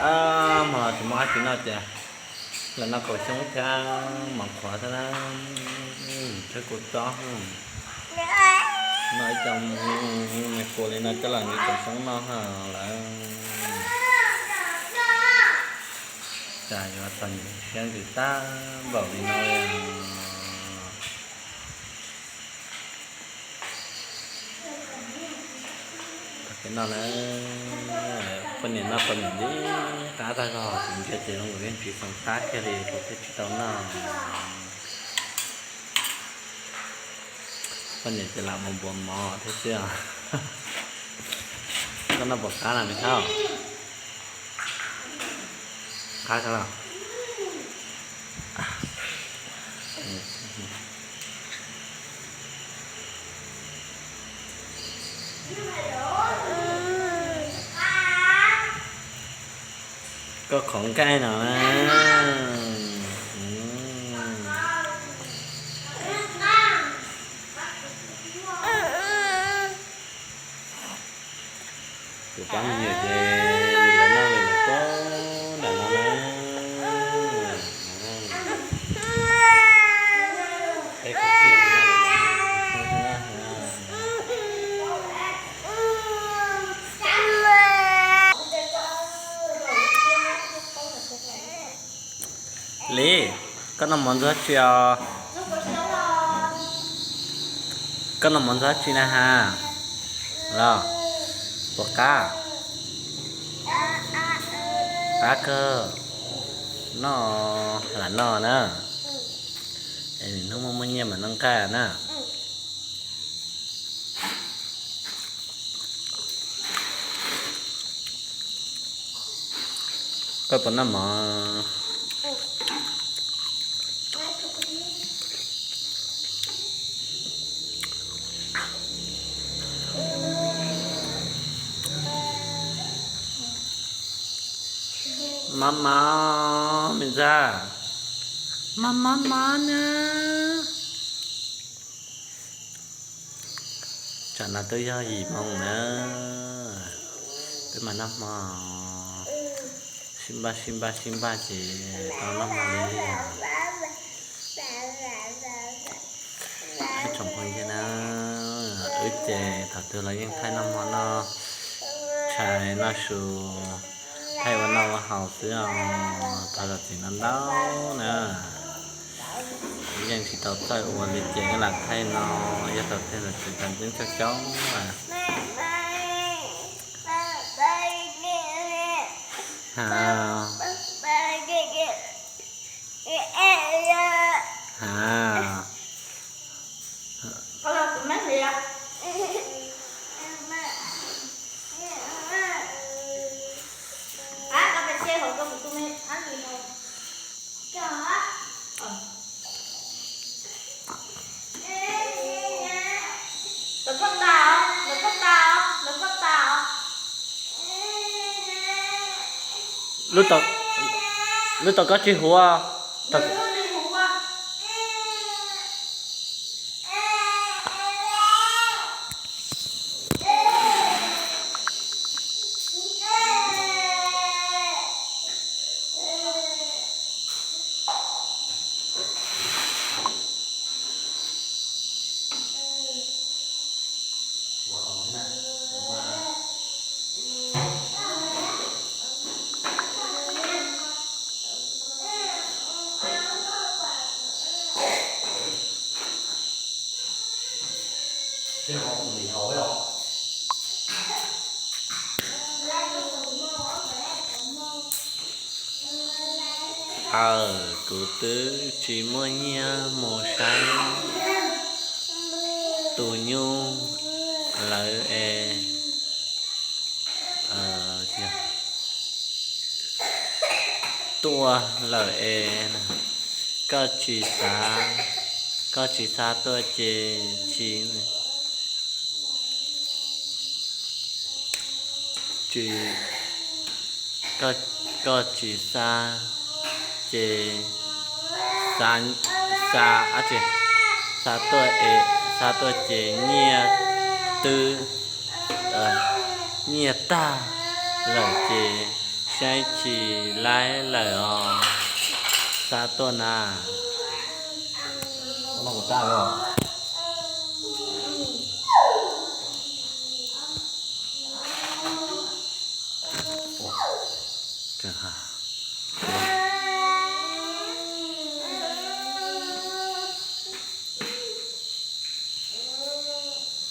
Hmo no tsis muaj dab tsi noj ces lam noj kaus xyoob thiab mov qhuav xwb na. Thiab kuv tsob, noj ib co me kua li no coj los ntim kaus xyoob noj lawm. Cas yuav txog siab ntsws tag npaum li no li. Tag kis no na, poj niam noj poj niam ntxim qab tag zog, kuv ntsia ces zoo nkaus li tsis xoo qab kiag li, kuv thiaj tsis tau noj. Poj niam ces lam mus npuav mov thiab xwb. Koj noj puas qab na me Thauj? Qab kawg los? Koj qhov nkaij no na. Kuv pab me nyuam ces lawv noj li lawv pab nram no na. Peb kwv tij noj li lawv. Lis, koj noj mov ntxuag tsi os? Koj noj mov ntxuag tsi na has? Los, puas qab? Qab kawg. Noj, lam noj na. Es hnub muaj muaj nyiaj mas noj nqaij na. Koj puas noj mov? Mov mov me ntxhais, mov mov mov na. Tsam no twb yog yim moo na, peb mam noj hmo, sib npaj sib npaj sib npaj ces tau noj hmo li os. Ib tsoom phooj ywg na, wb ces thaum twg los yeej thaij noj hmo noj tshais noj su, thaij ua noj ua haus xwb os, thov zam txim ntau ntau na. Yeej tsis tau txawj ua li ces lam thaij no, yog thaum twg los tsis tau ntxeev coob coob mas. Ha. Ha. Lub tau koj tsis huv. Aw, kuv twb tsis muaj nyiaj mus saib tus nyuj lawm es, tuaj lawm es, koj tsis xav, koj tsis xav tuaj ces tsis tsis, koj tsis xa ces xa, xa, xa tuaj es, xa tuaj ces nyiaj twb, nyiaj tag lawm ces Saib tsis laib lawm os. Xa tuaj na. Kuv tab